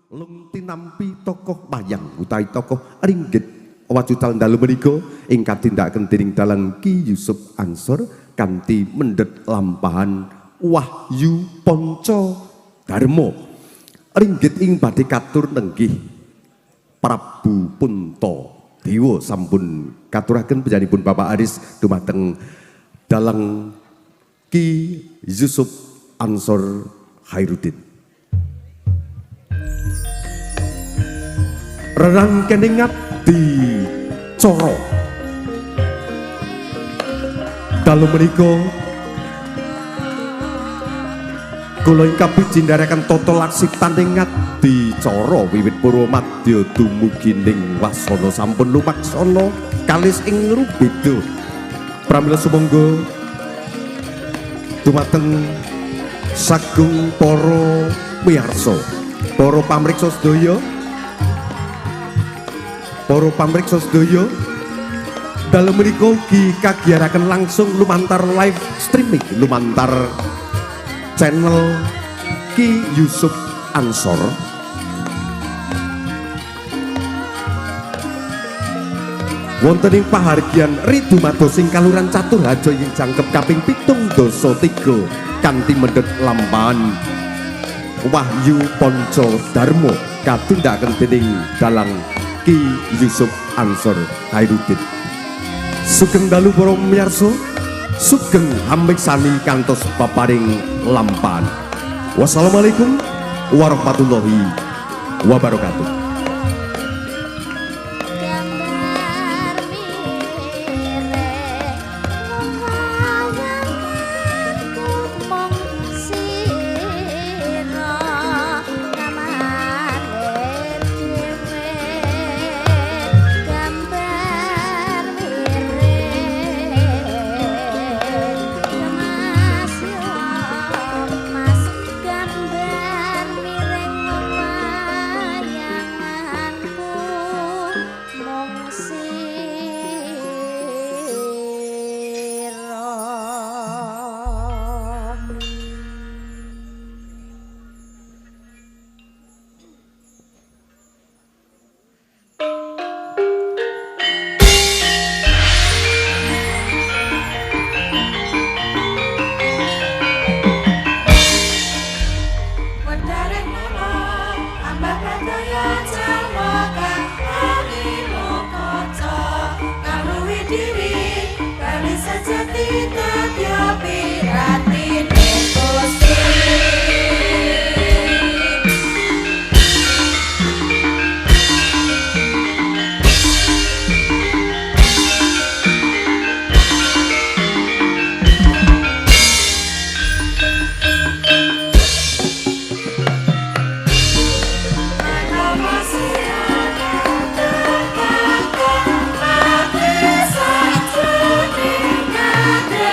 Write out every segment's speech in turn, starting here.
Lung tinampi tokoh wayang utawi tokoh ringgit wacucal dalu menika ing katindakaken dening dalang Ki Yusuf Ansor kanthi mendhet lampahan Wahyu Ponco Darmo. Ringgit ing badhe katur nenggih Prabu Punto Dewa sampun katuraken panjenenganipun Bapak Aris dumateng dalang Ki Yusuf Ansor Khairuddin. Rerangkening ngabdi cara dalu menika kula ingkang pijindharaken tata laksitaning ngabdi cara wiwit purwa madya dumugi ning wasana sampun lumaksana kalis ing rubeda. Pramila sumangga dumateng sagung para miyarsa, para pamriksa sedaya, para pamriksa sedaya, dalem menika ugi kagiyaraken langsung lumantar live streaming lumantar channel Ki Yusuf Ansor. Wonten ing pahargyan Ridumados ing Kalurahan Caturharja ing jangkep kaping 73 kanthi mendhet lampahan Wahyu Ponco Darmo katindakaken dening dalang Ki Yusuf Ansor Khairuddin. Sugeng dalu para miyarsa, sugeng hamiksani kantos paparing lampahan. Wassalamualaikum warahmatullahi wabarakatuh.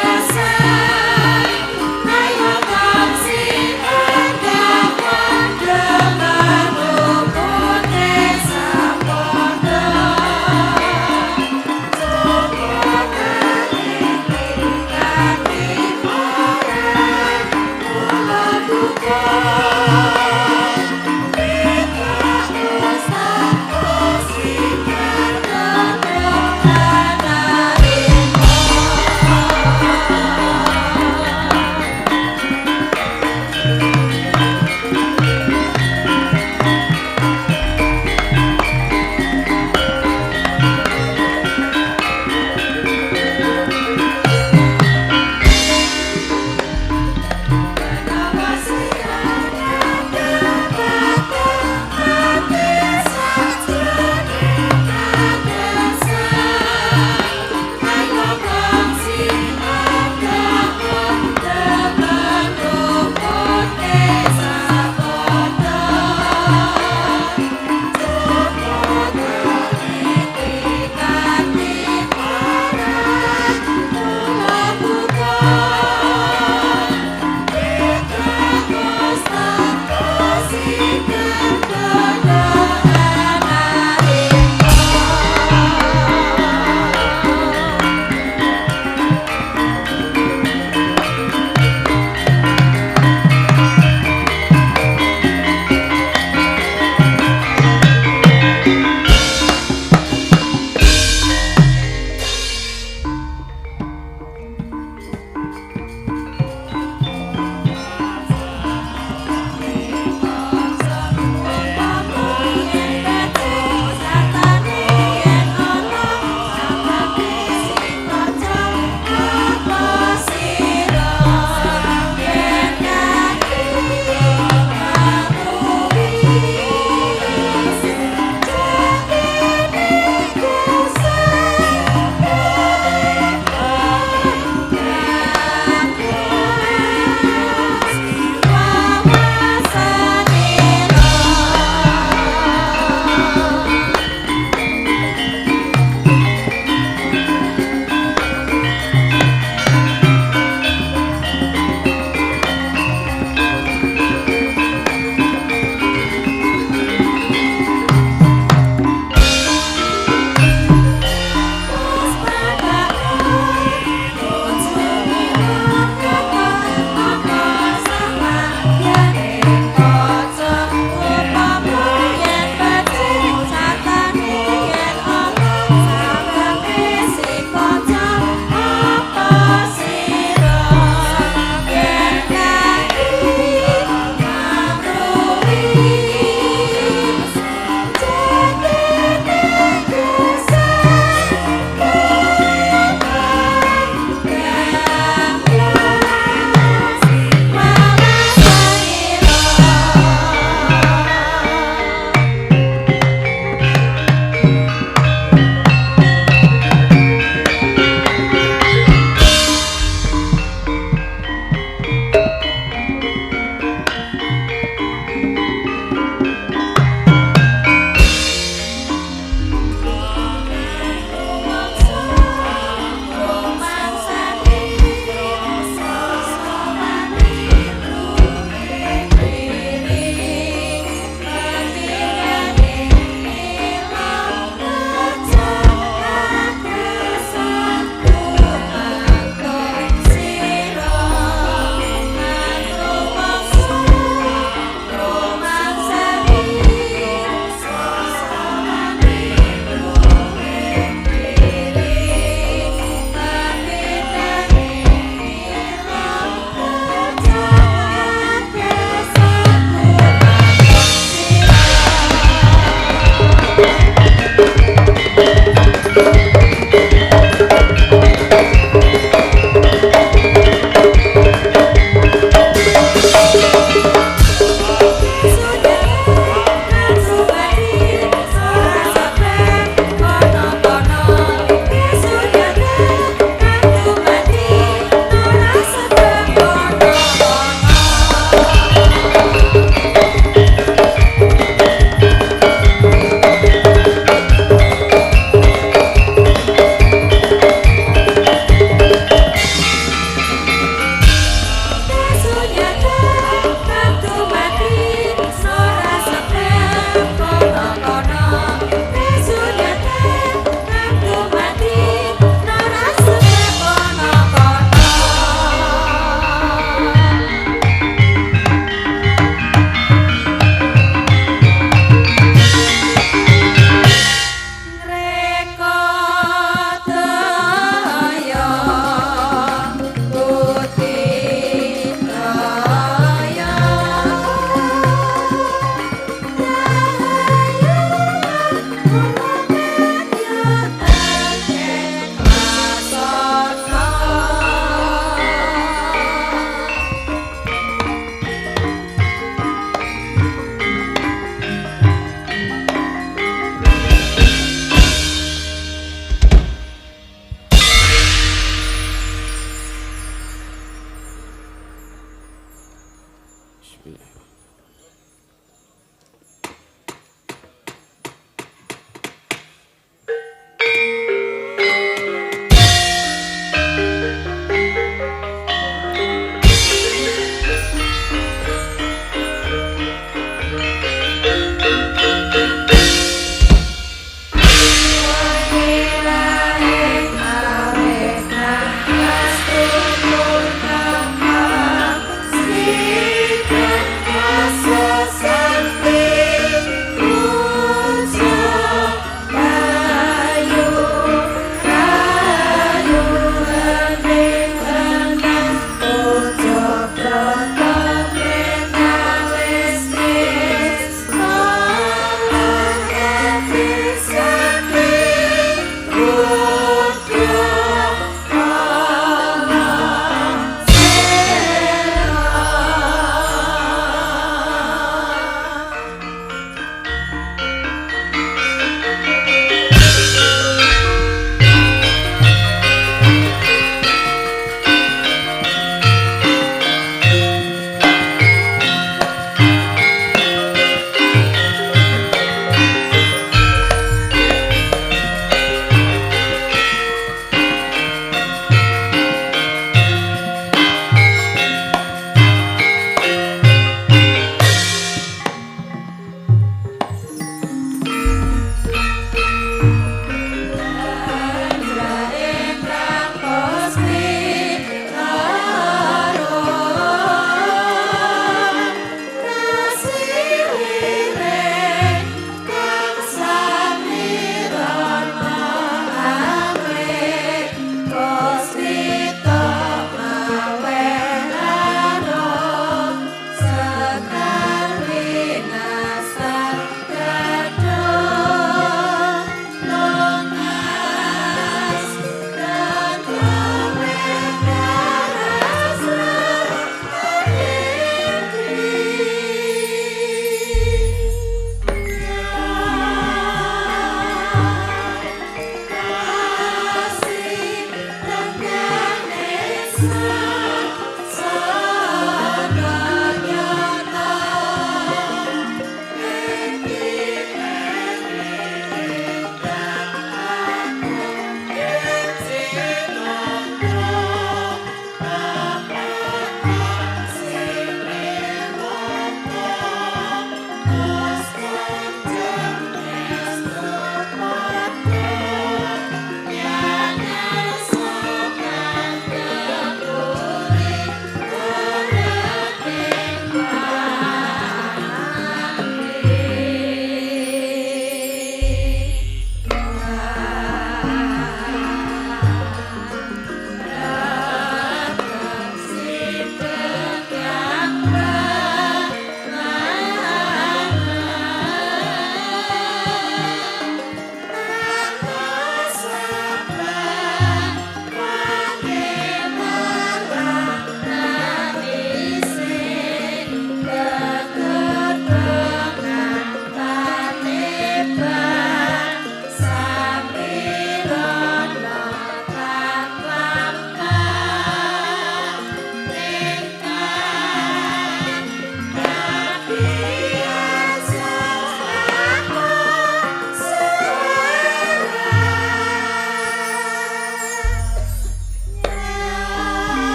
Yes.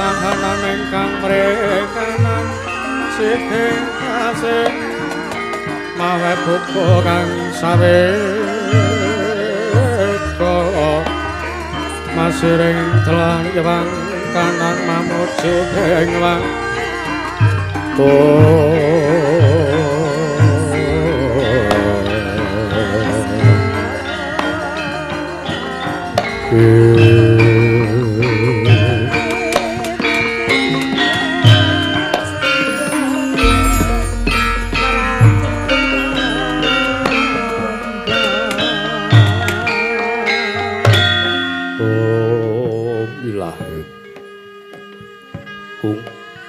kahanan ingkang mrekanan sihing kasih mawe buku kang saweka masiring dalan yewang kanan mamuju ing wang.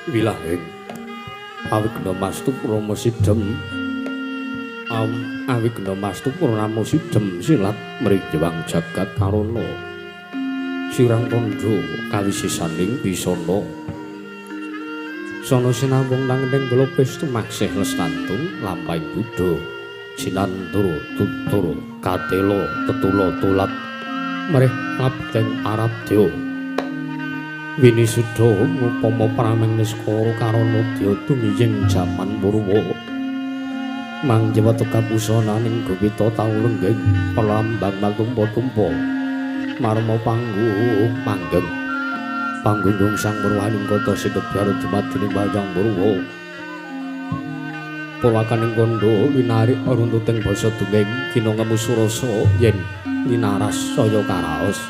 Wilahing awigna mastu Rama Sidem awigna mastu Rama Sidem silat mriyewang jagat karana sirang tandha kawisisaning bisana sana sinambung nanging glopis tumaksih lestantun lampahing buddha sinandur tutur katela tetula tulat mrih ngabdeng arabdya winisuda ngupama prameng niskara karana dya tumiying jaman Purwa mangjewa tekapusananing gowita tau lenggeng perlambang matumpa-tumpa marma panggung manggeng panggunggung sang purwaning kota sikebyar dumadining wayang Purwa purwakaning kandha winarik runtuting basa dongeng kinangemu surasa yen linaras saya karaos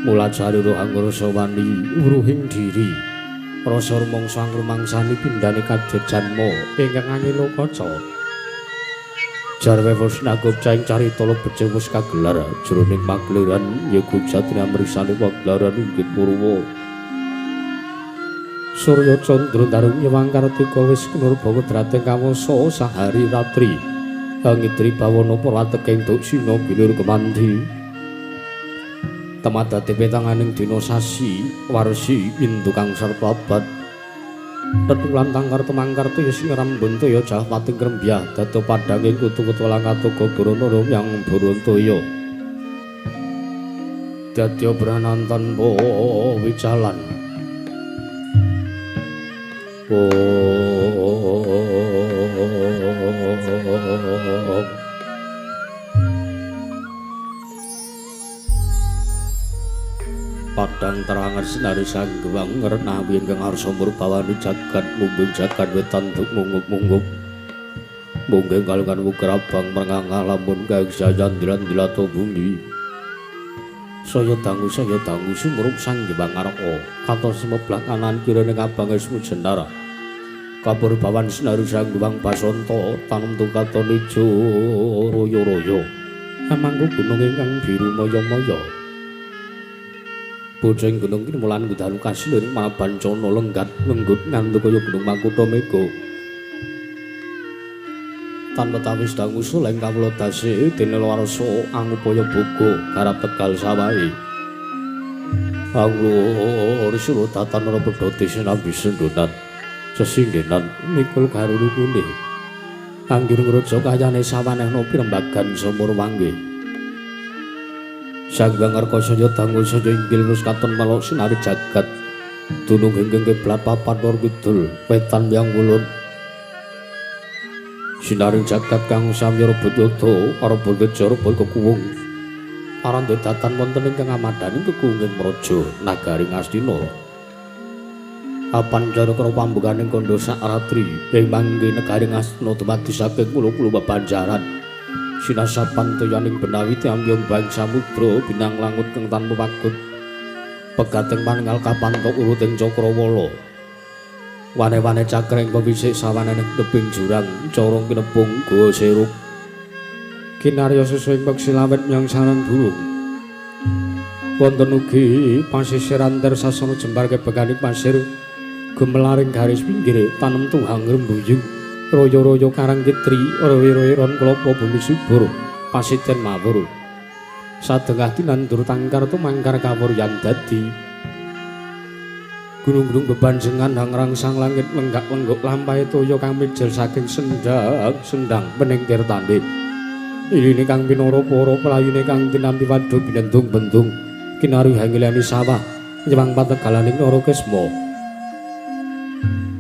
mula jari roh angrasa wani wuruhing diri rasa rumangsa angrumangsani pindhane kadya janma ingkang angelo kaca jarwe wis nagop caing carita lebet wis kagelar jroning pagelaran yoga jatri amriksane pagelaran inggih Purwa Surya candra darung nyewang kartika wis nurba kodrating kawasa sahari ratri angidri bawana prateking duksina bilur kemandhi temadate petanganing dina sasi warsi indu kang sarta abad tetulan tangkar tumangkar toya sing rambun toya jah pating krembyah dadi padhanging kutu-kutu lan katuga burana yang buruntaya dadi obranan tanpa wicalan. Padang terangan sinari sanggewang ngrenawi ingkang arsa murbawani jagat mumbung jagat wetan duk mungup-mungup munggeng kalungan wuker abang mernganga lamun kaeksayan dilan-dilato bumi saya dangu sumrup sanggewang arka katon semeblak kanan kirane abang esmu jenar kapurbawan sinari sanggewang basanta tanem katon ijo royo-royo kamangku gunung ingkang biru maya-maya bocah gunung kini mulan gudalu kasil mabancana lenggat lenggut ngantuk kaya gunung makutha mega tanpa tawis dangu suleng kawula dase dene warsa angupaya boga garap tegal sawahe anglur surutatan ora pedhote sinambi sendhonan sesinggenan mikul garulukune anggir ngraja kayane sawanehna pirembagan sumur wangge Sang Ngarka saya dangu saya inggil wis katon melok sinari jagat dunung ingkang kiblat papan lor kidul wetan yang kulon sinari jagat kang samya rebut yoda rebut keja rebut kekuwung parandhe datan wonten ingkang amadani kekuwunging praja nagari Ngastina apan cara karo pambukaning kandha sak ratri ing mangke negari Ngastina dumadi saking kula-kula bebanjaran sinasapan toyaning benawi ambyong bang samudra binang langut kang tanpa pagut pegating panengal kapantok uruting cakrawala wane-wane cakreng pewisik sawanene tebing jurang corong kinepung goa seruk kinarya susuing peksi lawet nyang sarang burung wonten ugi pasisir antar sasana jembar kebekaning pasir gumelaring garis pinggir tanem tuhang rembuyung royo-royo karang kitri royo-royo ron klopo bumi subur pasiten mawur sadengah tinandur tangkar tumangkar kawur yang dadi gunung-gunung bebanjengan hangrangsang langit lenggak-lenggok lampahe toya kang mijil saking sendang-sendang pening tirtane iline kang pinara para pelayune kang tinampi wadha binendung-bendung kinari hangilani sawah Nyewang pategalaning Narakesma.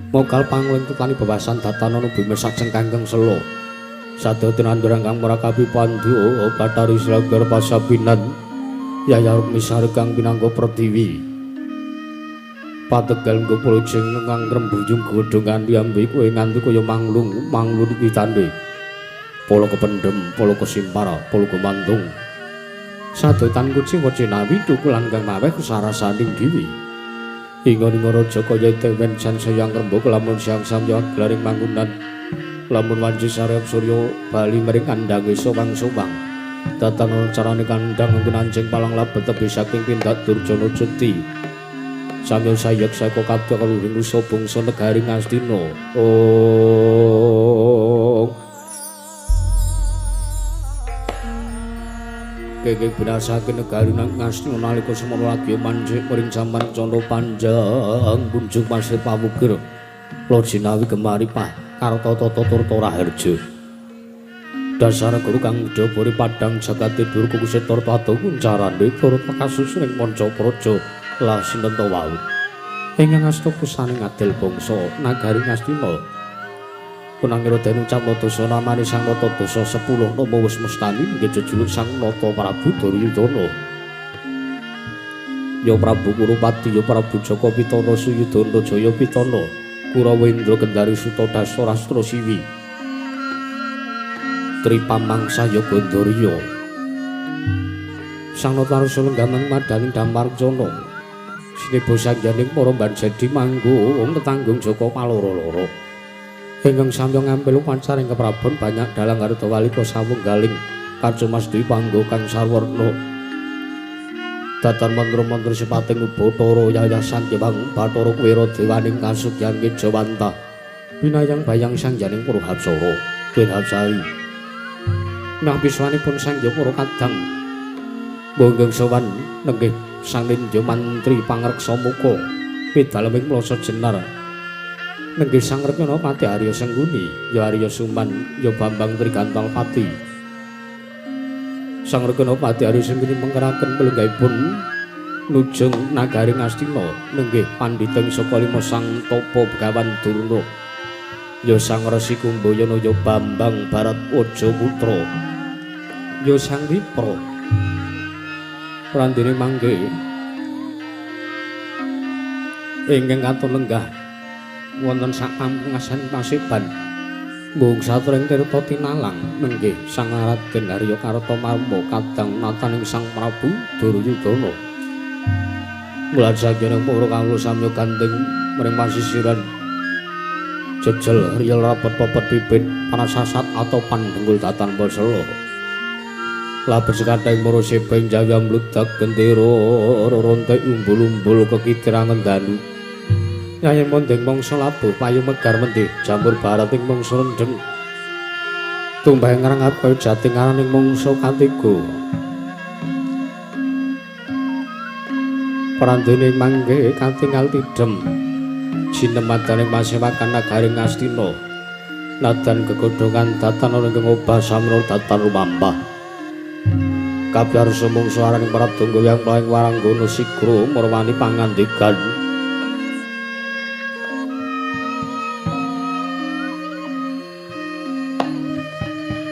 Mogal pangling tetani bebasan datanana bumi sajeng kangkeng sela. Sadaya tinandurang kang mrakapi pandhu Bathari Silagar pasabinan Yaya Rukmisari kang pinangka pertiwi. Pategal nggo pulujeng kang ngrembuyung godhong kanthi ambe kowe nganti kaya manglung manglun pitande. Polo kependhem, polo kesimpara, polo gumantung. Sadaya tan kuciwa cinawi tukulan kang maweh sarasaning dewi. Ingon-ingon raja kaya tewen sansaya ngrembug lamun siang samya glaring manggunan. Lamun wanci sarep surya bali maring kandhange sowang-sowang. Datan carane kandhang nggon anjing palang labet tebih saking tindak Durjana Jeti. Samya sayek saka kabeh kaluhing rusa bangsa negari Ngastina. Oh. Kenging binasake negari Ngastina nalika semono lagi manjik maring jaman candra panjang punjung pasir pawukir. Lojinawi gemari pah karta tata turta raharja. Dasar guru kang ndobori padhang jagate durga kusetar tata kuncarane turta kasus ing manca praja lah sinten ta wau. Ingkang asta pusane ngadil bangsa nagari Ngastina. Kunangira den ucap Nata namane Sang Nata Dasa 10 nama wis mestani nggih jejuluk Sang Nata Prabu Duryudana. Ya Prabu Kurupati, ya Prabu Jaka Pitana Suyudana Jaya Pitana, Kurawendra Gendari Suta Dasa Rastra Siwi. Tripamangsa ya Gandharya. Sang Nata Rasa lenggaman madaning Damarcana. Sineba sangyaning para mbanjadi manggung tetanggung Jaka paloro-loro. Ingkang samya ngampil upacara ing keprabon banyak dalang garda walika sawunggaling kacumas dwi panggo kang sarwarna. Datan mantra-mantra sipating Bathara Yayasan Dewang Bathara Kuwera dewaning kasugyan Kejawanta. Binayang bayang sangyaning para hapsara den hapsari. Nah piswanipun sangya para kadang bonggeng sowan nenggih Sang Nindya Mantri pangreksa muka pidaleming mlasa jenar. Nenggih Sang Rekana Pati Arya Sengguni, ya Arya Suman, ya Bambang Trigantal Pati. Sang Rekana Pati Arya Sengguni mengkeraken pelenggahipun nujung nagari Ngastina nenggih pandhita saka lima Sang Tapa Begawan Durna. Ya Sang Resi Kumbayana, ya Bambang Baratwaja Putra, ya Sang Wipra. Prandene mangke ingkang katon lenggah wonten sak pampungasan Paseban mung satring tirta tinalang nenggih Sang Raden Arya Kartamarma kadang nataning Sang Prabu Duryudana. Mula saking para kawula samya gandeng mring pasisiran jejel riyel rapet pepet bibit panasasat atau pandhenggul datan basela. Labet sekathahing para sebeng jawi mludak gendera rontek umbul-umbul kekitirangan dalu. Yayan mondeng mangsa labuh payu megar mendih jamur barat ing mangsa rendheng. Tumbah ngrangap kaya jati ngaraning mangsa katiga. Prandene mangke katingal tidhem. Sinemadaning pasewakan nagari Ngastina. Nadan gegodhongan datan ana ing obah samra datan rumampah. Kabyarsa mungsu araning Pradangga yang paling waranggana sigra marwani pangandikan.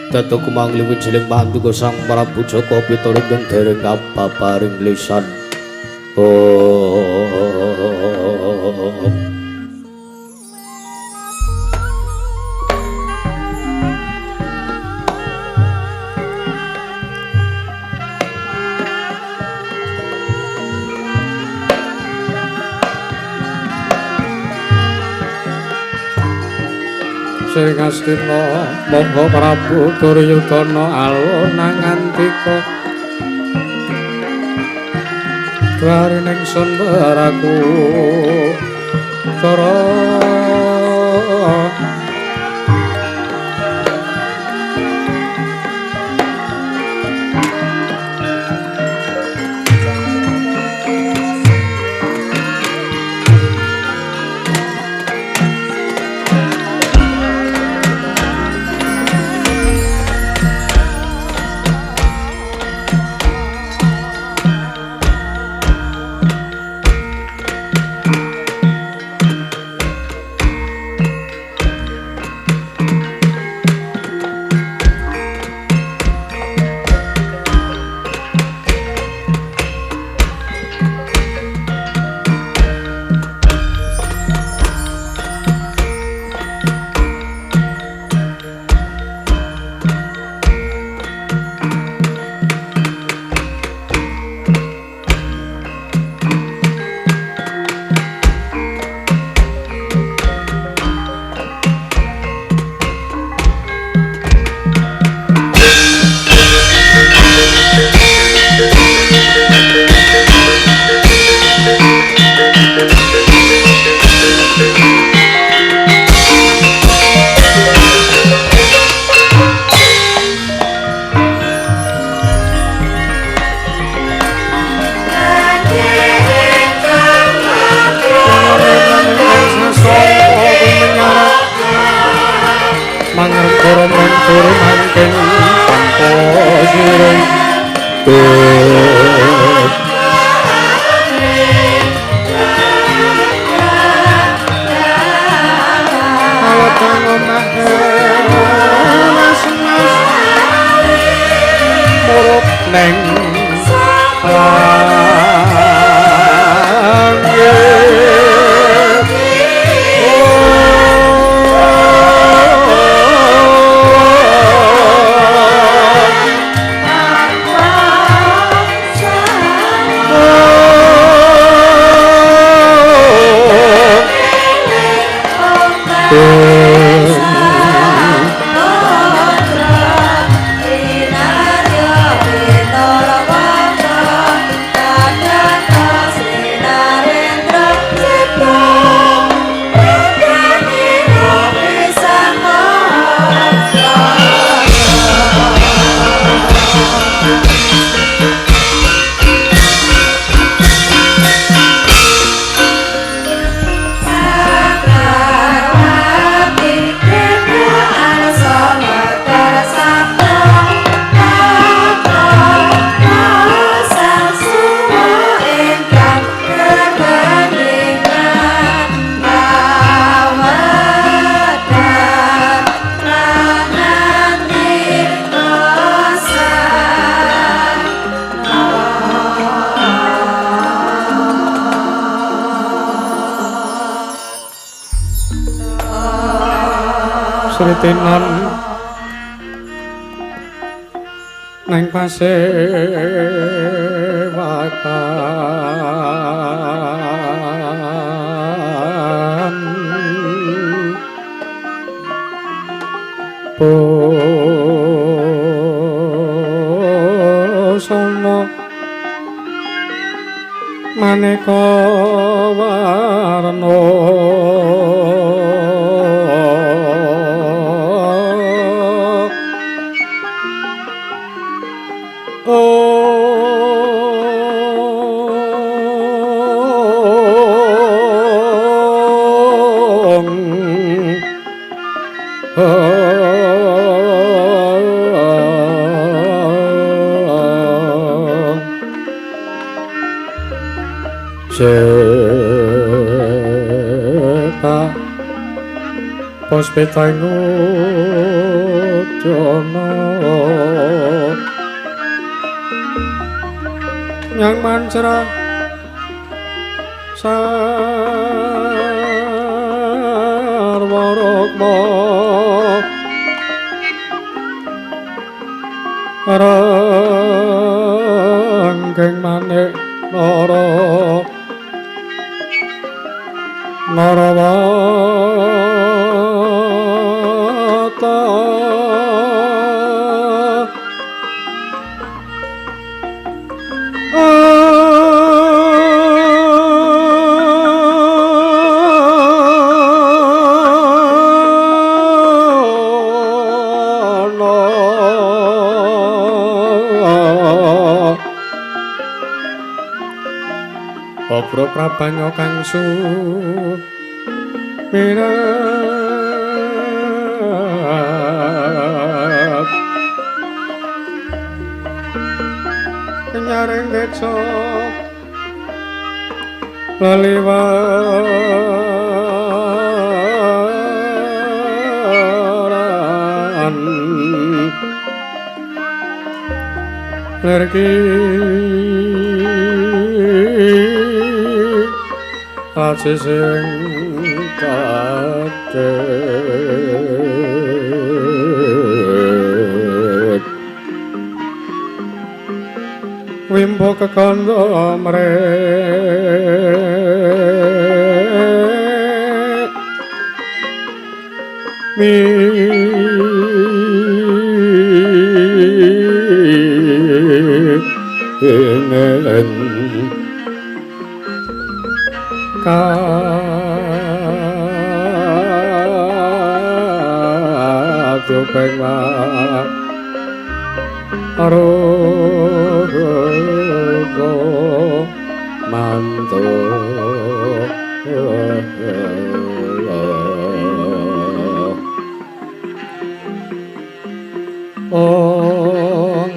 Datuk kumangli wijiling panduka Sang Prabu Jaka Pitana ingkang dereng kababaring lisan. Oh. Sri Ngastina Maha Prabu Duryudana alona ngandika dwarining sun baraku cara Neng Sritinan neng pasewakan busana maneka warna. Cetak Puspita Ngudana Yang mancara Sarwa rukma Ranggeng manik nara Narawata Obro prabanya kang sumirep nyaring deca leliwaran lerki aji sing kadhek wimbo kekandha mrek mi kadupeng aruga mantu ong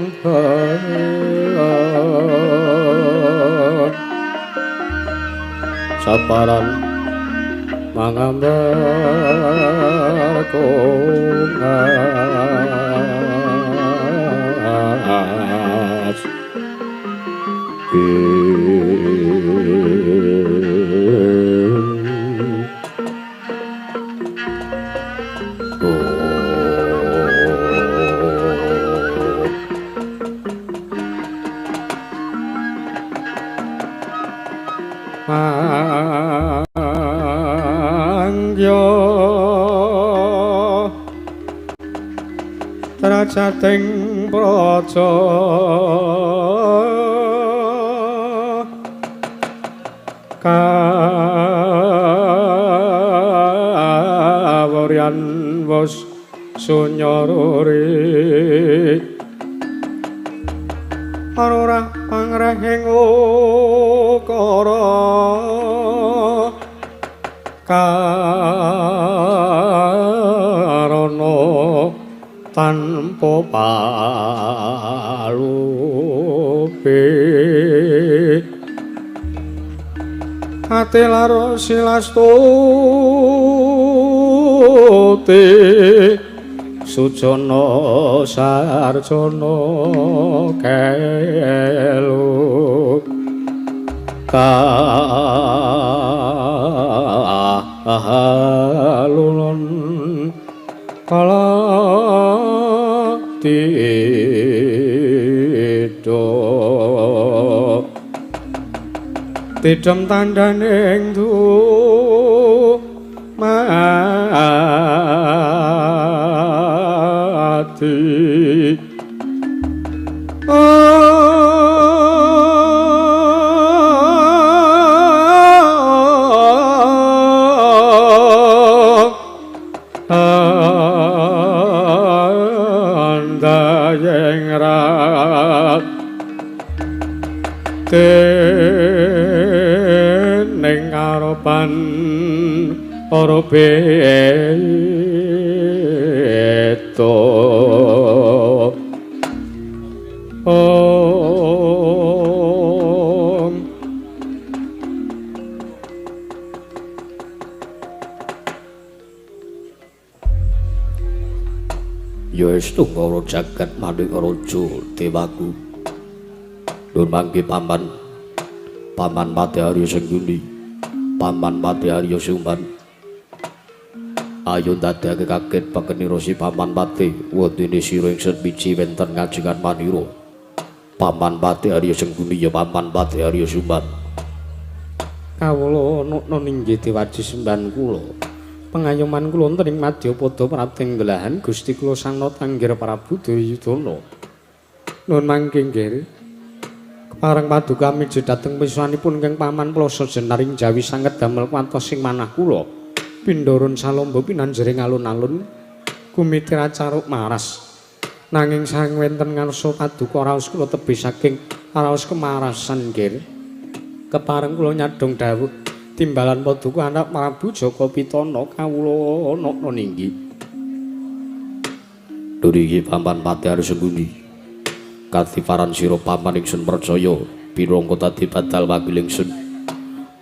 Saparan mangambar kongas Mangyo trajating praja kawuryan wus sunya ruri arora pangrehing ukara karana tanpa palupi ate lara silastuti sujana sarjana kelu kahalulun kala tido tidem tandhaning dumadi andayeng rat dening aropan para beta. Om. Ya estu ngara jagat manik raja dewaku. Nur mangke paman Paman Pati Arya Sengguni, Paman Pati Arya Suman. Ayo ndadekake kaget pakenira si Paman Pati wondene sira ingsun miji wonten ngajengan manira. Paman Pati Arya Sengguni ya Paman Pati Arya Suman. Kawula nukna ninggih dewaji sembahan kula. Pengayoman kula wonten ing madyapada prating belahan Gusti kula Sang Natanggir Prabu Duryudana. Nuwun mangke nggih. Kepareng paduka miji dhateng piswanipun ingkang Paman Plasa Jenaring Jawi sanget damel kuwantos sing manah kula. Pindorun salomba pinanjering alun-alun kumitira caruk maras. Nanging sang wonten ngarsa paduka raos kula tebih saking raos kemarasan nggih. Kepareng kula nyadhong dawuh timbalan paduka anak Prabu Jaka Pitana kawula nokna ninggi. Duriki Paman Pati Arya Sengguni. Katifaran sira paman ingsun percaya pinangka dadi badal wakil ingsun.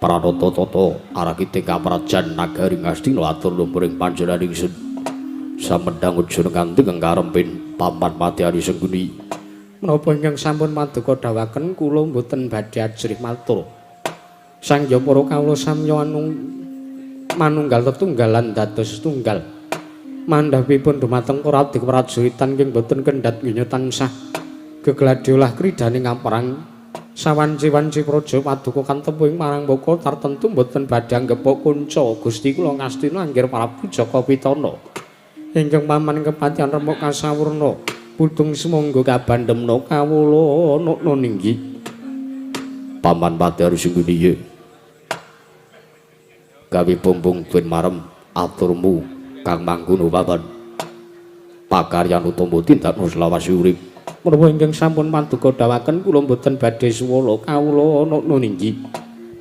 Pranata tata arakite kaprajan nagari Ngastina atur lumpur ing panjenengan ingsun. Samendhang ujur nganti karempin Paman Pati Arya Sengguni. Menapa ingkang sampun paduka dawaken kula mboten badhe ajrih matur. Sang ya para kawula samya manunggal tetunggalan dados tunggal. Mandhapipun dumateng para abdi prajuritan ingkang boten kendhat donya tansah gegladi olah kridane ngaprang. Sawanci-wanci praja paduka kantepu ing marang baka tartemtu mboten badhe anggepok kunca Gusti kula Ngastina anggir Prabu Jaka Pitana. Ingkang paman kepatihan remuk kasawurna pudung sumangga kabandemna kawula nukna ninggi. Paman Pati Arya Sengguni ye. Gawe bumbung tuen marem aturmu kang mangkono papan. Pakaryan utama tindakno selawase urip. Menapa ingkang sampun paduka dawaken kula mboten badhe suwala kawula nukna ninggi.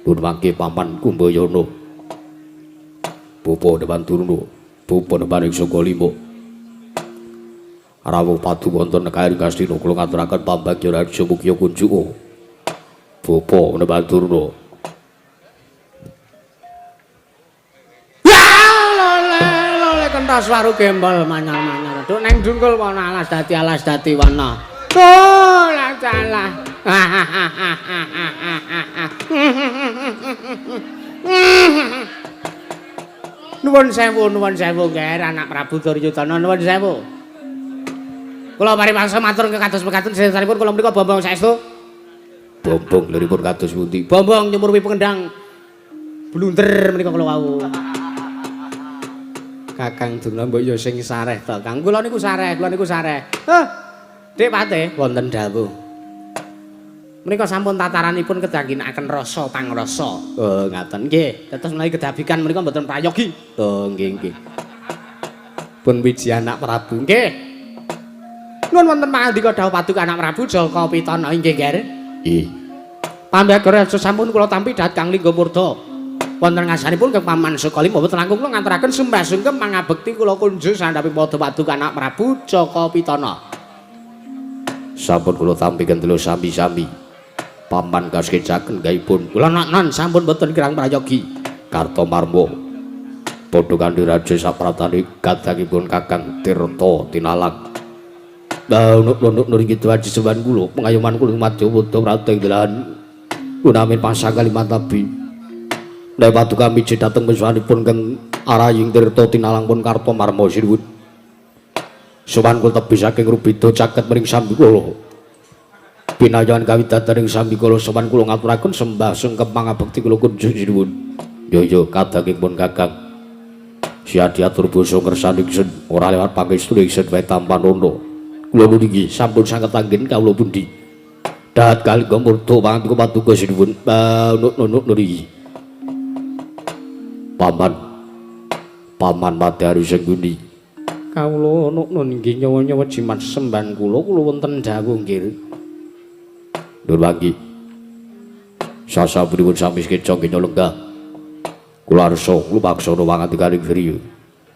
Nun mangke Paman Kumbayana. Bapa Dewan Durna, bapa Dewan Saka Lima. Rawuh padu wonten negari Ngastina kula ngaturaken pambagya raja mukya kunjuka. Bapa Nembadurna. Ya lole lole kentas waru gembol manyar-manyar. Duk neng dungkul wana alas dadi wana. Oh la salah. Nuwun sewu nger anak Prabu Duryudana nuwun sewu. Kula pariwangsa matur kekados mekaten sedherepun kula menika Bombong saestu. Bombong liripun kados pundi? Bombong nyumurwi pengendang blunder menika kula wau. Kakang Durna mbok ya sing sareh to, Kang. Kula niku sareh, kula niku sareh. Heh. Dik Patih wonten dawuh. Menika sampun tataranipun kedah ginakaken rasa pangrasa. Oh, ngaten nggih. Dados menawi kedabikan menika mboten prayogi. Oh, nggih nggih. Pun wiji anak Prabu. Nggih. Nuwun wonten pangandika dawuh paduka anak Prabu Jaka Pitana inggih, Ger. Nggih. Pambagara sampun kula tampi dhat Kang Lingga Murda. Wonten ngarsanipun Kang Paman Sukalima mboten langkung kula ngaturaken sembah sungkem mangabekti kula kunjuk sandhaping padha paduka anak Prabu Jaka Pitana. Sampun kula tampi kendelo sami-sami. Paman kaskecaken gaipun. Kula non sampun mboten kirang prayogi. Kartomarma. Padha kanthi raja sapratane kadangipun Kakang Tirta Tinalang. Nunuk nuriki aji semban kula pengayoman kula madya wuda prateng dalan gunamin pasang Kalimantabi. Nek paduka miji dhateng miswanipun kang araying Tirta Tinalang pun Kartomarma sinuwun. Sowan kula tebih saking Rubeda caket mring Sambikala. Pinayan kawidadaring Sambikala sowan kula ngaturaken sembah sungkem pangabekti kula kunjuk sinuwun. Yo yo kadangipun Kakang. Siadiatur basa ngersani ingsun ora lewat pangestu ingsun wae tampanana. Kula niki sampun sanget anggen kawula pundi. Dahat kalingga murda pangandika paduka sinuwun. Nunuk niki. Paman. Paman Madari Sengguni. Kawula nunuk nggih nyawa-nyawa jimat semban kula kula wonten dawuh nggih. Nur mangki. Sasampunipun sami sekeca nggih lenggah. Kula arsa lumaksana wangandikaning griya.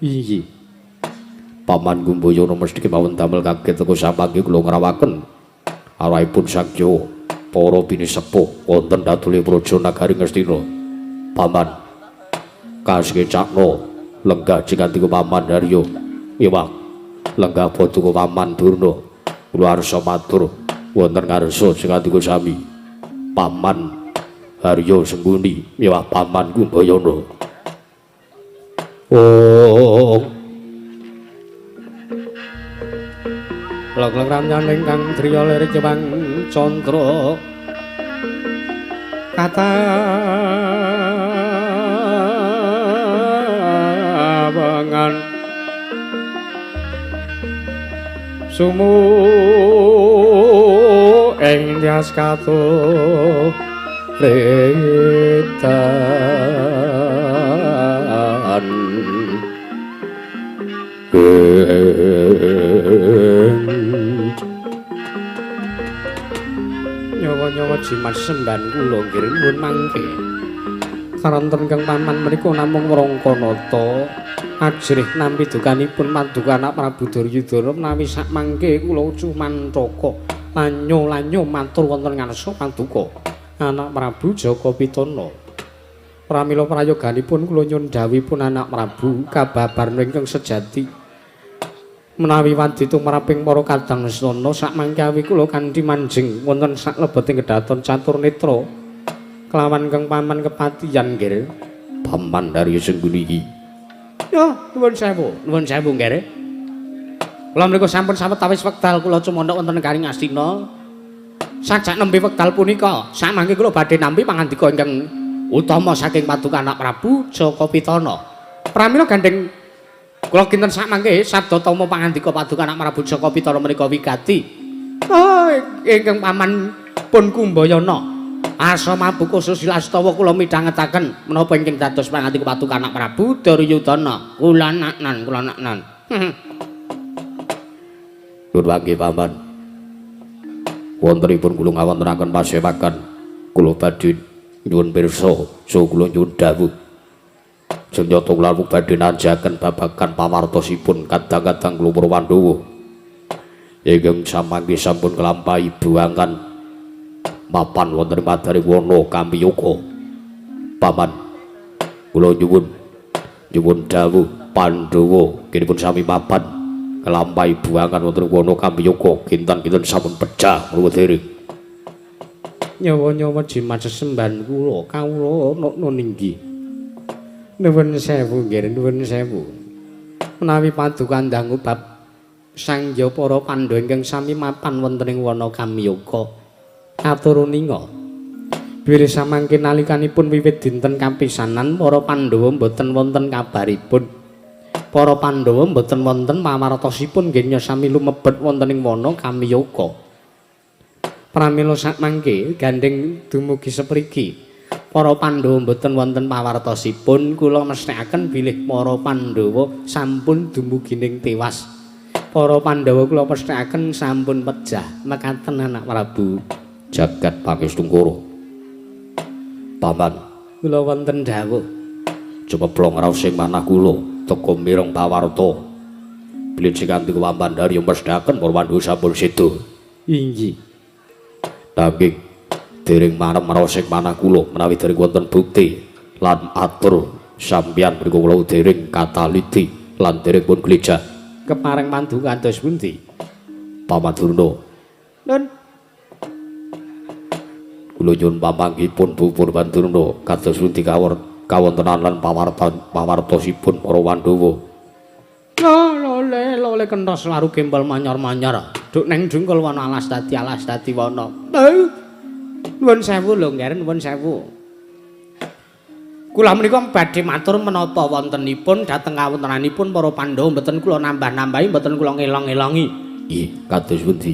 Inggih. Paman Kumbayana mesti kemawon damel kaget teko samangke kula ngrawaken arahipun sakya para pinisepuh wonten datule praja nagari Ngastina. Paman kasekecakna lenggah jingandika Paman Haryo miwah lenggah paduka Paman Durna. Kula arsa matur wonten ngarsa singandika sami Paman Haryo Sengguni miwah Paman Kumbayana. Oh Log-log ramyaning kang driya lirik Jepang Candra katawangan sumu ing tias katuretan nyawa-nyawa jimat semban kula nggih nuwun mangke karanten kang paman menika namung wrangkanata ajrih nampi dukanipun paduka anak Prabu Duryudana menawi sak mangke kula cumantaka lanyo-lanyo matur wonten ngarsa paduka anak Prabu Jaka Pitana. Pramila prayoganipun kula nyuwun dhawuhipun anak Prabu kababar ingkang sejati menawi wadi tumraping para kadang sana sak mangke awi kula kanthi manjing wonten sak lebeting kedaton catur netra kelawan kang paman kepatihan nggih. Paman Darya Sengguni iki. Yo nuwun sewu nggih. Kula mriku sampun sawetawis wekdal kula cumandhak wonten negari Ngastina. Sajak nembe wekdal punika sak mangke kula badhe nampi pangandika ingkang utama saking paduka anak Prabu Jaka Pitana. Pramila gandeng kula kinten sak mangke sabda tama pangandika paduka anak Prabu Jaka Pitana menika wigati. Oh, ingkang paman pun Kumbayana. Asa mabuka susilastawa kula midhangetaken menapa ingkang dados pangandika paduka anak Prabu Duryudana. Kula naknan, kula naknan. Nuwun mangke paman. Wontenipun kula ngawontenaken pasewakan kula badhe nyuwun pirsa saha kula nyuwun dawuh. Senyata kula badhe nanjaken babagan pawartosipun kadang-kadang kula para Pandhawa. Ingkang samangke sampun kelampahi buangan mapan wonten Madaring Wana Kamiyaka. Paman, kula nyuwun nyuwun dawuh Pandhawa kinipun sami mapan kelampahi buangan wonten Wana Kamiyaka kinten-kinten sampun pecah mruwat dereng. Nyawa-nyawa jimat sesembahan kula kawula ana ninggi. Nuwun sewu nggih, nuwun sewu. Menawi paduka dangu bab sangya para Pandhawa ingkang sami mapan wonten ing Wana Kamiyaka. Atur uninga. Bilih samangke nalikanipun wiwit dinten kapisanan para Pandhawa mboten wonten kabaripun. Para Pandhawa mboten wonten pawartosipun nggih sami lumebet wonten ing Wana Kamiyaka. Pramila sakmangke gandheng dumugi sepriki para Pandhawa mboten wonten pawartosipun, kula mesthekaken bilih para Pandhawa sampun dumugi ning tewas. Para Pandhawa kula pesthekaken sampun pejah. Mekaten anak Prabu. Jagat Pangestungkara. Paman, kula wonten dawuh. Cemeplong raos sing manah kula teka mireng pawarta. Bilih sing kanthi Wambandari mesthekaken para Pandhawa sampun seda. Inggih. Nanging dereng marem raos sing manah kula menawi dereng wonten bukti lan atur sampeyan mriku kula dereng kataliti lan dereng pun glejah. Kepareng paduka kados pundi? Paman Durna. Nun. Kula nyuwun pamanggihipun Bu Purwandurna kados pundi kawontenan lan pawartosipun para Pandhawa. Lole lole kentos laru gembel manyor-manyor. Duk neng dengkul wana alas dadi wana. Nuwun sewu lho nggih, nuwun sewu. Kula menika badhe matur menapa wontenipun dhateng kawontenanipun para Pandhawa mboten kula nambah-nambahi, mboten kula ngelong-elongi. Nggih, kados pundi?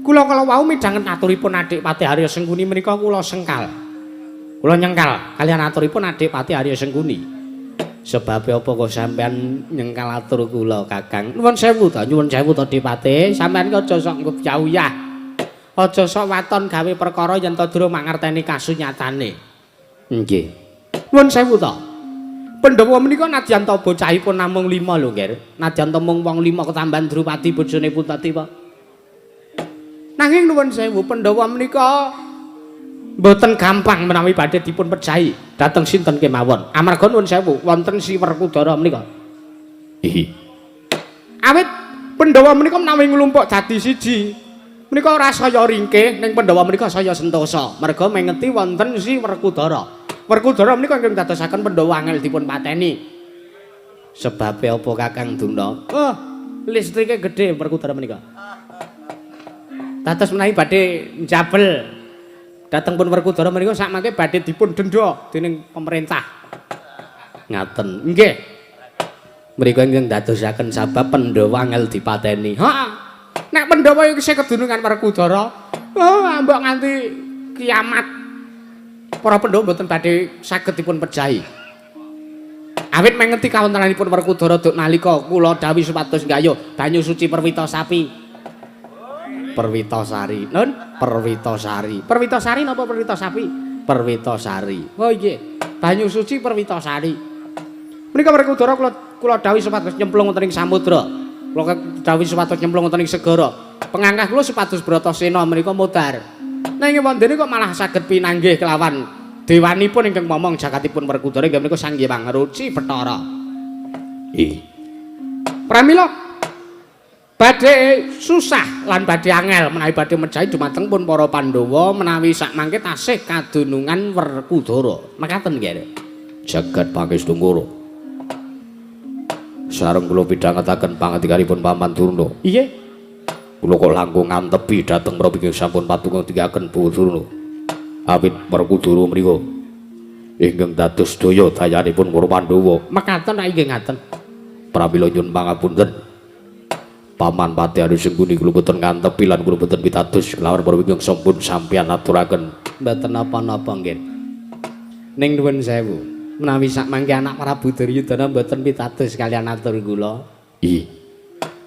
Kula kala wau midhanget aturipun Adik Patih Arya Sengkuni menika kula sengkal. Kula nyengkal kaliyan aturipun Adik Patih Arya Sengkuni. Sebabe apa kok sampean nyengkal atur kula, Kakang? Nuwun sewu ta, nyuwun sewu ta Dipate. Sampean ki aja sok ngupyah-uyah. Aja sok waton gawe perkara yen ta durung mangerteni kasunyatane. Nggih. Nuwun sewu ta. Pandhawa menika nadyan ta bocahipun namung 5 lho, Nggih. Nadyan ta mung wong 5 ketambahan Drupadi bojone Puntadewa. Nanging nuwun sewu, Pandhawa menika mboten gampang menawi badhe dipun pejahi dhateng sinten kemawon. Amarga nuwun sewu wonten Si Werkudara menika. Ihi. Awit Pandhawa menika menawi nglumpuk dadi siji menika ora saya ringkih, ning Pandhawa menika saya sentosa. Merga mengeti wonten Si Werkudara. Werkudara menika ingkang dadosaken Pandhawa angel dipun pateni. Sebabe apa Kakang Durna? Oh, listrike gedhe Werkudara menika. Dados menawi badhe njabel dhateng pun Werkudara menika sakmangke badhe dipun denda dening pemerintah. Ngaten. Nggih. Mriku ingkang dadosaken sabab Pandhawa angel dipateni. Heeh. Nek Pandhawa isih kedunungan Werkudara, oh ambok nganti kiamat. Para Pandhawa mboten badhe saged dipun pejahi. Awit mengeti kawontenanipun Werkudara duk nalika kula dawuhi supados nggayuh banyu suci Perwita Sapi. Perwitasari. Nun, Perwitasari. Perwitasari napa Perwita Sapi? Perwitasari. Oh nggih. Banyu suci Perwitasari. Menika Werkudara kula dawuhi supados nyemplung wonten ing samudra. Kula dawuhi supados nyemplung wonten ing segara. Pengangkah kula supados Bratasena menika modar. Nanging wondene kok malah saged pinanggih kelawan dewanipun ingkang momong jagatipun Werkudara inggih menika Sang Hyang Ruci Bathara. Ih. Pramila badhe susah lan badhe angel menawi badhe mejahi dumateng pun para Pandhawa menawi sakmangke tasih kadunungan Werkudara. Mekaten nggih. Jagat Pangestungkara. Sareng kula pidhangetaken pangandikanipun Paman Durna. Nggih. Kula kok langkung ngantepi dhateng menapa ingkang sampun patunga tikaken Bu Durna. Awit Werkudara mriku ingkang dados daya dayanipun para Pandhawa. Mekaten ra nggih ngaten. Pramila nyuwun pangapunten. Paman Patih Arya Sengkuni kula boten ngantepi lan kula boten pitados kelawan para ingkang sampun sampeyan aturaken. Mboten napa-napa nggih. Ning nuwun sewu, menawi sakmangke anak Prabu Duryudana mboten pitados kaliyan atur kula. Ih.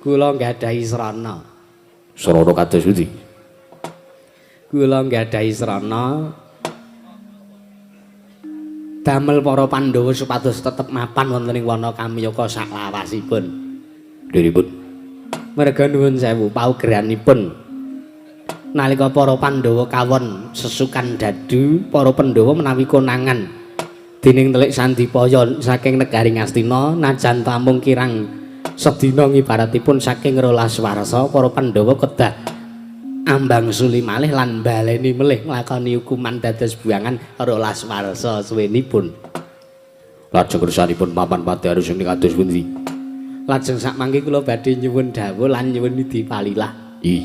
Kula nggadahi srana. Srana kados pundi? Kula nggadahi srana damel para Pandhawa supados tetep mapan wonten ing wana Kamyaka saklawasipun. Nderipun. Merga nuwun sewu paugeranipun. Nalika para Pandhawa kawon sesukan dadu, para Pandhawa menawi konangan dening Telik Sandipaya saking negari Ngastina najan tamung kirang sedina ngibaratipun saking 12 warsa para Pandhawa kedah ambang suli malih lan baleni melih nglakoni hukuman dados buangan 12 warsa suwenipun. Lajeng kersanipun paman Pati Arya sing kados pundi? Lajeng sakmangke kula badhe nyuwun dawuh lan nyuwun nidi palilah. Ih.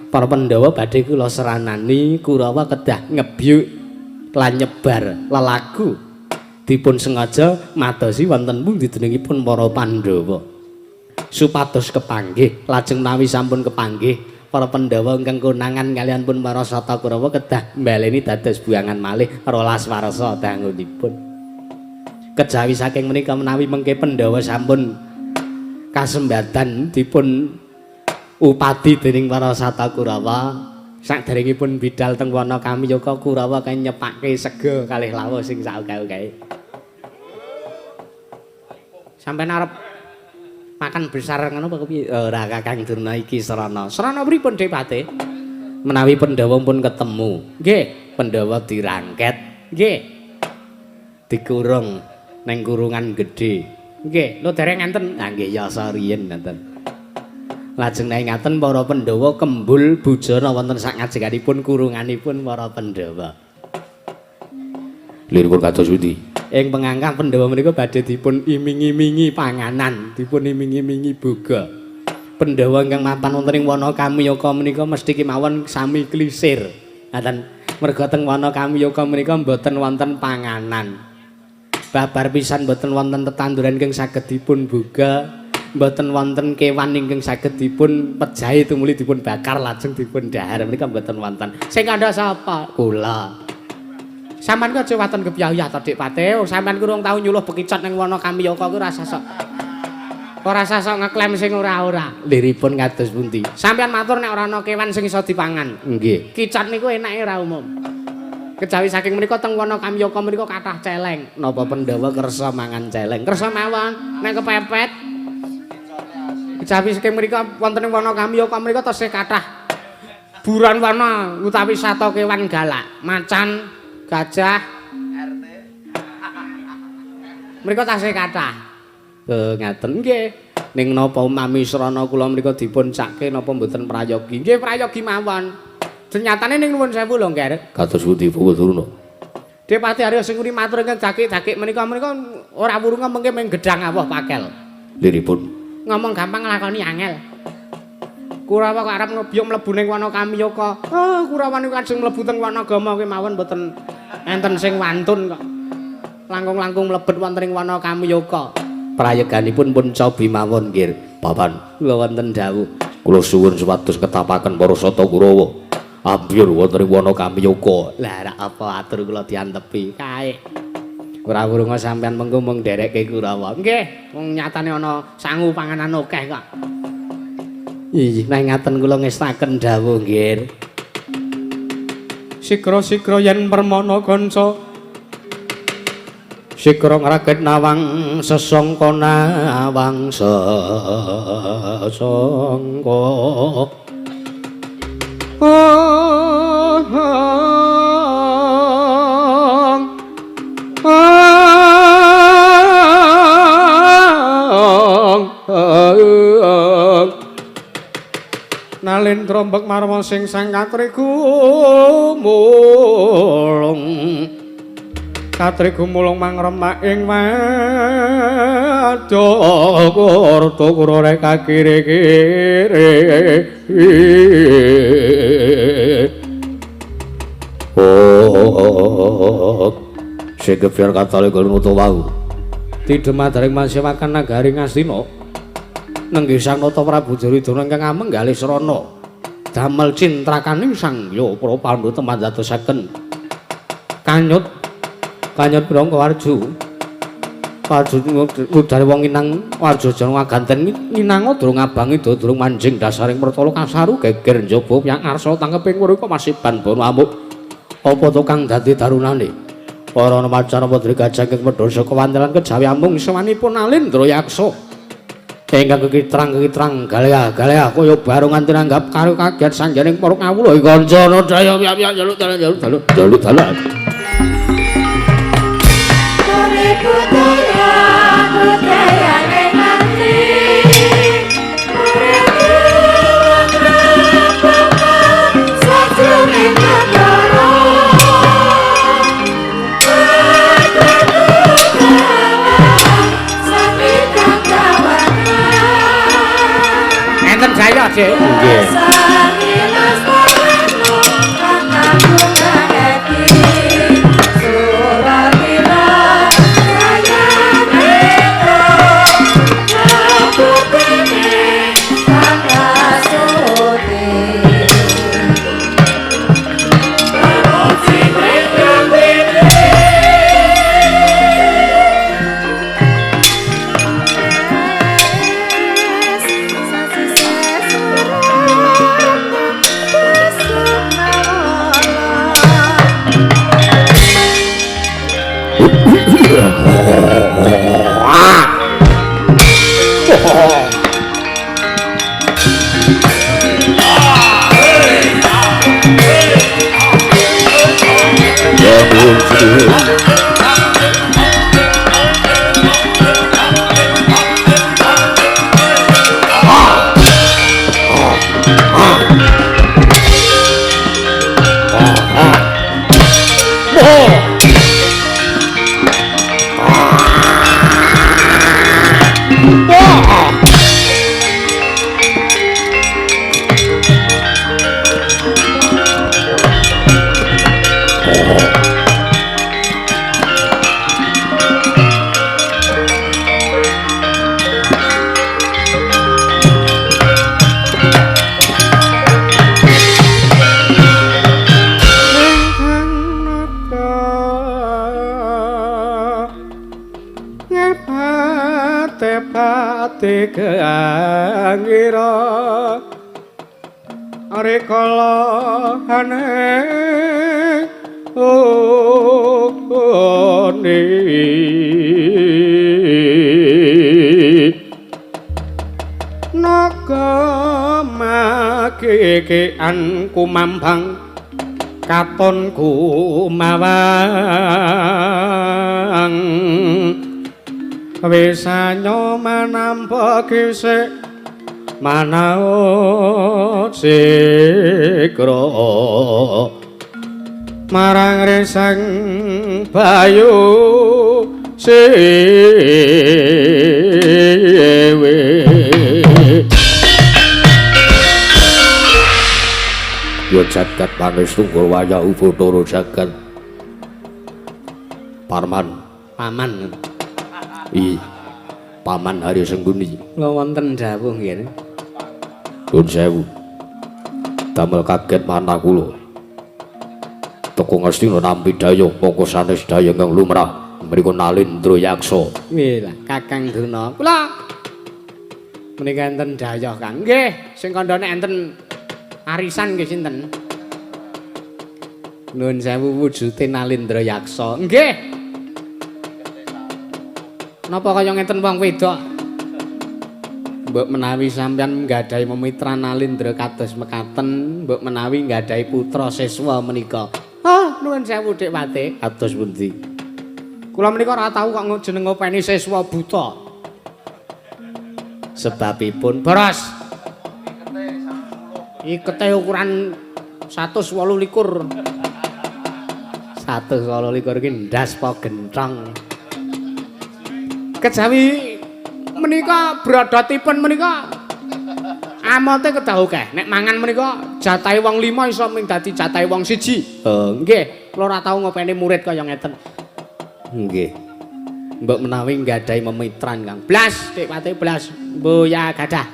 Para Pandhawa badhe kula seranani Kurawa kedah ngebyuk lan nyebar lelagu dipun sengaja madosi wonten pundi jenengipun para Pandhawa. Supados kepanggih, lajeng menawi sampun kepanggih para Pandhawa ingkang konangan kaliyan pun para Sata Kurawa kedah mbaleni dados buangan malih 12 warsa dangunipun. Kejawi saking menika menawi mengke Pandhawa sampun kasembatan dipun upadi dening para Sata Kurawa saderengipun bidal teng wana Kamiyaka Kurawa kaya nyepake sega kalih lawuh sing saoke-oke. Sampeyan arep makan besar ngono apa kepiye? Ora Kakang Durna iki srana. Srana pripun Depate? Menawi Pandhawa pun ketemu. Nggih, Pandhawa dirangket. Nggih. Dikurung ning kurungan gedhe. Nggih, lho dereng enten. Ha nggih yasa riyin ngoten. Lajeng nek ngaten para Pandhawa kembul bujana wonten sak ngajenganipun kurunganipun para Pandhawa. Liripun kados pundi? Ing pengangkah Pandhawa menika badhe dipun iming-imingi panganan, dipun iming-imingi boga. Pandhawa ingkang mapan wonten ing wana Kamiyaka menika mesti kemawon sami klisir. Ngaten, merga teng wana Kamiyaka menika mboten wonten panganan. Babar pisan mboten wonten tetanduran ingkang saged dipun boga, mboten wonten kewan ingkang saged dipun pejahi tumuli dipun bakar lajeng dipun dhahar menika mboten wonten. Sing kandha sapa? Kula. Sampeyan ku aja waton kepyayah to Dik Pate. Sampeyan ku rung tau nyuluh bekicot ning wana Kamiyaka ku ora sasok. Ora sasok ngeklaim sing ora-ora. Liripun kados pundi? Sampeyan matur nek ora ana kewan sing iso dipangan. Nggih. Kicot niku enake ora umum. Kejawi saking menika teng wana Kamiyaka menika kathah celeng. Napa Pandhawa kersa mangan celeng? Kersa mawon nek kepepet. Kejawi saking menika wonten ing wana Kamiyaka menika tesih kathah buron wana utawi sata kewan galak, macan, gajah, RT. Mriko tasih kathah. Ngaten nggih. Ning napa umami srana kula mriku dipun cake napa mboten prayogi? Nggih prayogi mawon. Nyatane ning nuwun sewu lho, Ngger. Kados pundi Bapak Durna? Depati Arya sing nguri matur ingkang dakik-dakik menika menika ora wurunga mengke mung gedhang awuh pakel. Liripun ngomong gampang nglakoni angel. Kurawa kok arep ngebyuk mlebu ning wana Kamiyaka. Oh, Kurawa niku ajeng mlebu teng Wanagama kemawon mboten enten sing wantun kok. Langkung-langkung mlebet wonten ing wana Kamiyaka. Prayoganipun pun cobi mawon, Nggir. Papan, kula wonten dawuh. Kula suwun supados ketapaken para Sata Kurawa. Ambyur wonten ing wana Kamiyaka. Lah rak apa atur kula diantepi kae. Ora wurunga sampean mengko mung nderekke Kurawa. Nggih, wong nyatane ana sangu panganan akeh kok. Ih, nek ngaten kula ngestaken dawuh, Nggir. Sigra-sigra yen permana kanca. Sigra ngraket nawang sesangka nawang sesangka. Nalendra mbek marma sing sang katriku mulung. Katriku mulung mangremak ing wadya kurta kurore kakire-kire. Oh, sing gebyar katale nutu wau. Tidemadaring masewakan nagari Ngastina. Nenggih Sang Nata Prabu Duryudana ingkang ameng galih srana damel cintrakaning Sang Hyang para Pandhawa teman dadosaken kanyut kanyut pirangka warju warju udare wong inang warjajana ngaganten nginanga durung abangi durung manjing dasaring pertala kasaru geger njaba yang arsa tangkeping mrika masiban bono amuk apa to kang dadi darunane para macan padri gajah ing medhasa kewantelan kejawi amung sewanipun Alendra Yaksa. Ingkang kekitrang-kekitrang galeh-galeh kaya barongan tinanggap karo kaget sanjaning para kawula kancana daya piyak-piyak jaluk dalan jaluk dalan jaluk dalan. Enten saya, Dik. Nggih. Angira rikala ane oni naga magegean kumambang katon kumawang wisanyo manampa gisik manaut sikra marang resang bayu sewe. Yo jagat pangestu waya Bathara jagat Parman paman. I Paman Hari Sengguni. Kula wonten dawuh nggih. Nuwun sewu. Damel kaget manah kula. Teko Ngastina nampi dayuh mongko sanes dayuh ingkang lumrah mriku Nalindra Yaksa. Nggih lah Kakang Durna. Kula menika enten dayuh Kang. Nggih, sing kandhane enten arisan nggih sinten? Nuwun sewu wujude Nalindra Yaksa. Nggih. Napa kaya ngeten wong wedok? Mbok menawi sampeyan nggadahi memitra Nalindra kados mekaten, mbok menawi nggadahi putra siswa menika. Ah, nuwun sewu Dik Pate. Kados pundi? Kula menika ora tau kok jeneng ngopeni siswa buta. Sebabipun boros. Ikete ukuran 128. 128 iki ndas apa gentong. Kejawi menika brodotipun menika amote kedah akeh. Nek mangan menika jatahe wong 5 iso ming dadi jatahe wong 1. Oh, nggih, kula ora tau ngopeni murid kaya ngeten. Nggih. Mbok menawi nggadahi memitran Kang. Blas, Dik Pate blas. Mboya gadah.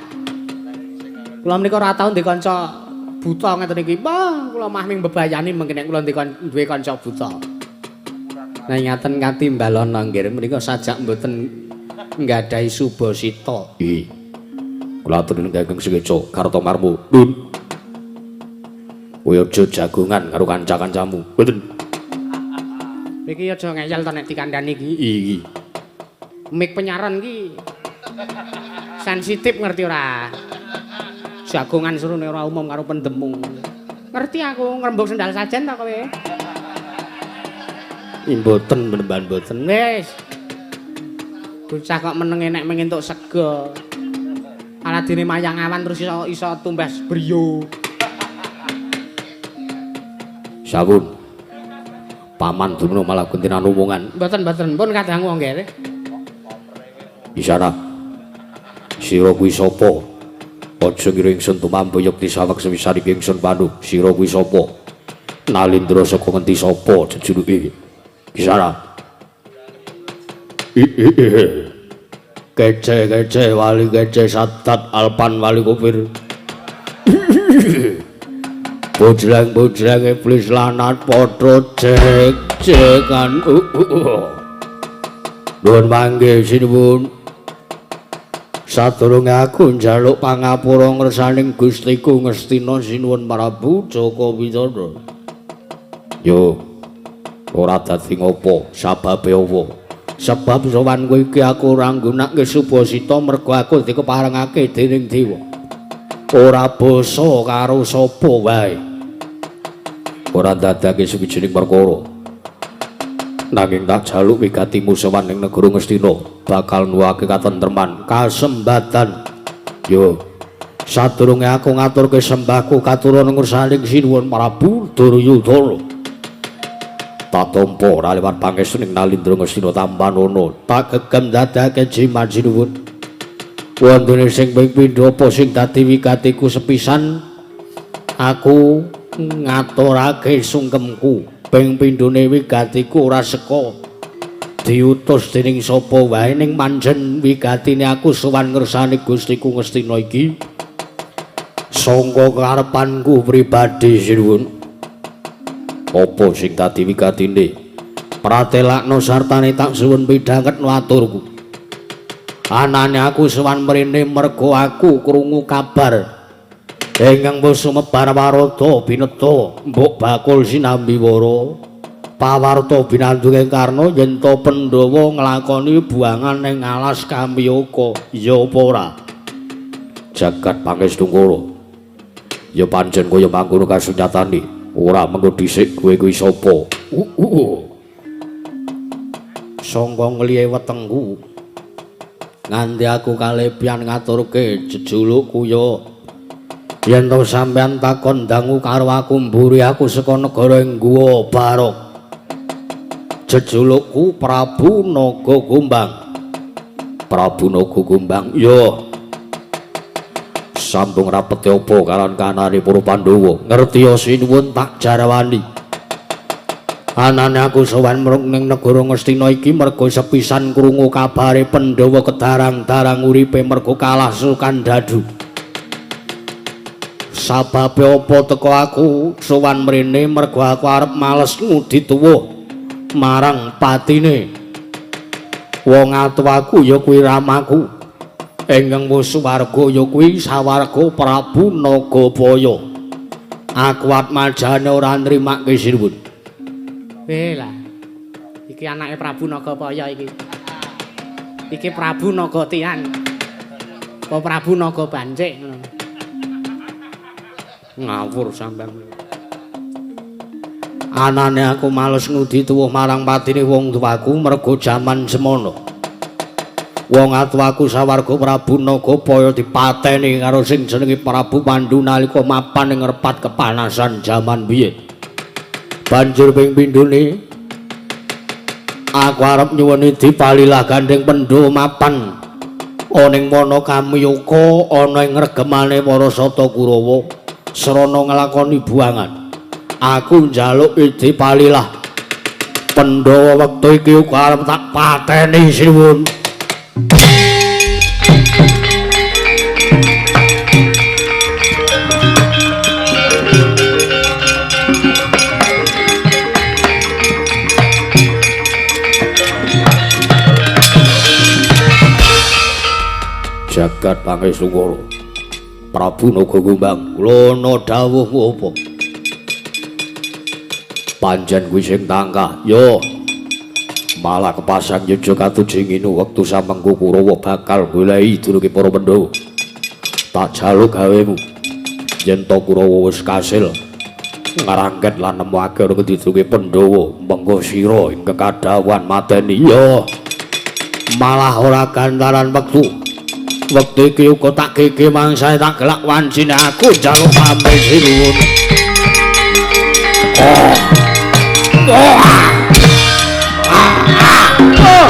Kula menika ora tau ndek kanca buta ngeten iki. Wah, kula mah ming bebayani mengke nek kula duwe kanca buta. Nah ngaten katimbalana nggih menika sajak mboten nggadahi subasita. Nggih. Kula aturi ingkang sekeca Kartomarmo. Nun. Kowe aja jagongan karo kanca-kancamu. Mboten. Iki aja ngeyel to nek dikandhani iki. Iki. Mik penyaran iki. Sensitif ngerti ora? Jagongan serune ora umum karo pendemung. Ngerti aku ngrembug sendal sajen ta kowe? Mboten menemban mboten. Wis. Bocah kok menenge nek mengentuk sego. Aladine mayang awan terus iso tumbas brio. Sampun. Paman dumono malah gentinan omongan. Mboten mboten pun kadangu nggih. Isana. Sira kuwi sapa? Aja ngira ingsun tumampu yekti saweg sepisan iki ingsun panu. Sira kuwi sapa? Nalindra saka ngendi sapa jejuluke? Isana. Kece-kece wali kece sadat alpan wali kupir. Bojleng-bojleng iblis lanat padha cek-cekan. Nuwun mangke sinuwun. Sadurunge aku njaluk pangapura ngersaning Gustiku Ngastina sinuwun Prabu Jaka Wicana. Yo ora dadi ngopo, sababe apa? Sebab sowan kowe iki aku ora nggunakake subasita mergo aku dikeparengake dening dewa. Ora basa karo sapa wae. Ora ndadekake sawijining perkara. Nanging tak jaluk wigatimu sowan ing negara Ngastina bakal nuwuhake katentreman, kasembatan. Yo, sadurunge aku ngaturke sembahku katuran ngersaning sinuwun Prabu Duryudana. Tak tampa ora liwat pangestu ning Nalindra Ngastina tampanana, tak gegem dadake jimat sinuwun. Wondene sing ping pindho apa sing dadi wigatiku sepisan aku ngaturake sungkemku. Ping pindhone wigatiku ora seka diutus dening sapa wae ning manjen wigatine aku sowan ngersane Gustiku Ngastina iki sangka karepanku pribadi sinuwun. Apa sing dadi wigatine? Pratelakno sartane tak suwun pidhangetno aturku. Anane aku sowan mrene mergo aku krungu kabar ingkang wis sumebar warata bineta mbok bakul sinambi wara pawarta binandunge Karna yen to Pandhawa nglakoni buangan ning alas Kamyaka. Ya apa ora? Jagat Pangestungkara. Ya pancen kaya mangkono kasunyatane. Ora mengko dhisik kowe kuwi sapa? Sangka ngliye wetengku nganti aku kalebihan ngaturke jejulukku ya. Yen to sampeyan takon dangu karo aku mburi aku saka negara Guwa Barok. Jejulukku Prabu Naga Gombang. Prabu Naga Gombang ya. Sambung rapete apa karan kanane para Pandhawa? Ngerti ya sinuwun tak jarawani. Anane aku sowan ning negara Ngastina iki mergo sepisan krungu kabare Pandhawa kedarang-darang uripe mergo kalah Sukandadu. Sababe apa teko aku sowan mrene mergo aku arep males ngudi tuwuh marang patine. Wong atuwaku ya kuwi ramaku. Ingkang wis swarga ya kuwi sawarga Prabu Nagapaya. Aku atmajane ora nrimake sinuwun. Lah, iki anake Prabu Nagapaya iki. Iki Prabu Nagatian. Apa Prabu Naga Bancik ngono. Ngawur sampean. Anane aku males ngudi tuwuh marang patine wong tuaku mergo jaman semono. Wong atuwaku sawarga Prabu Nagapaya dipateni karo sing jenenge Prabu Pandu nalika mapan ing repat kepanasan jaman biyen. Banjur ping pindhone aku arep nyuwuni dipalilah gandeng Pandhawa mapan ana ing wana Kamyaka ana ing regemane para Sata Kurawa srana nglakoni buangan. Aku njaluk dipalilah Pandhawa wektu iki uga arep tak pateni sinuwun. Jagat Pangestungkara Prabu Naga Gombang, kula ana dawuhmu apa? Pancen kuwi sing tangkah. Yo. Malah kepasang yuja katuji nginu wektu samengko Kurawa bakal goleki dulunge para Pandhawa. Tak jaluk gawemu. Yen to Kurawa wis kasil ngrangket lan nemokake ana ngendi dulunge Pandhawa, mengko sira ingkang kadhawuhan mateni. Ya. Malah ora gantaran wektu. Wektu iki uga tak gege mangsae tak gelak wancine aku njaluk pamit sinuwun. Oh. Oh. Oh.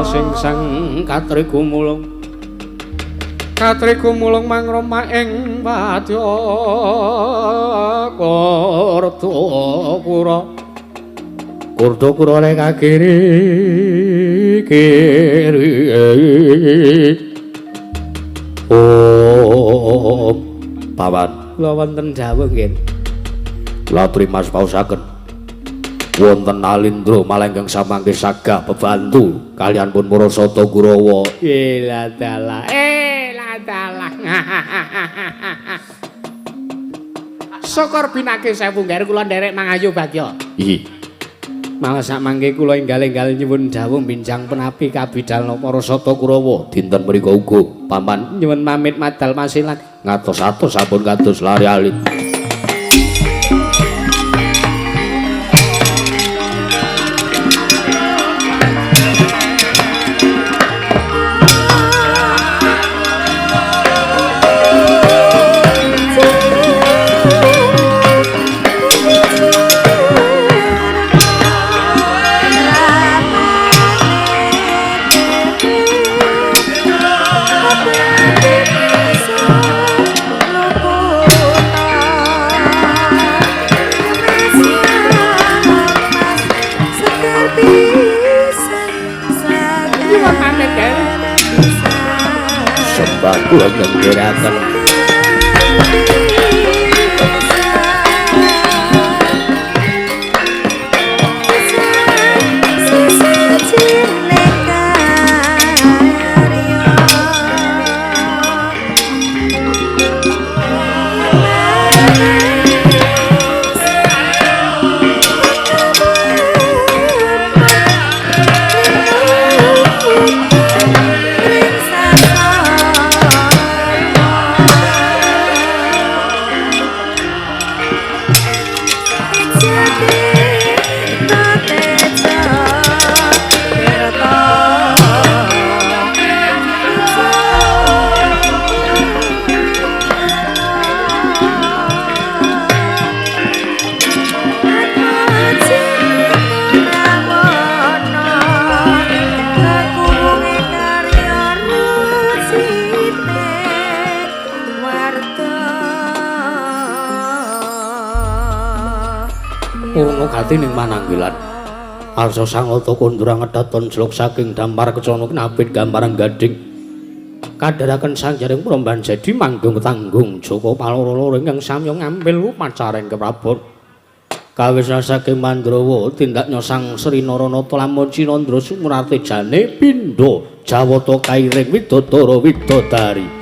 Sing sang katri gumulung katri gumulung mangroma ing wadya Kurdakura Kurdakura rek kiri kiri. Oh pawan kula wonten dawuh nggih. Kula trimas pausaken wonten Alindra malenggang samangke sagah bebantu kalian pun para sata Kurawa. Ela dalah, ela dalah. Syukur binake sewu ngger kula nderek mangayu bagya. Ih. Malah sak mangke kula enggal-enggal nyuwun dawuh binjang penapi kabidalna para sata Kurawa dinten mriku uga paman nyuwun pamit madal masilan ngatos-atos sampun kados lari alit. Kula nggeraken ning mananggilan arsa sangata kondra ngedhaton jlok saking dampar kecana kinabit gambaran gading kadharaken sanjaring promban jadi manggung tanggung Joko paloro-loro ingkang samya ngambil upacaring keprabon kawisna saking Mandrawa tindak nyosang Sri Naranata lamun Cinandra sumurate jane pindha Jawata kairing widodara widodari.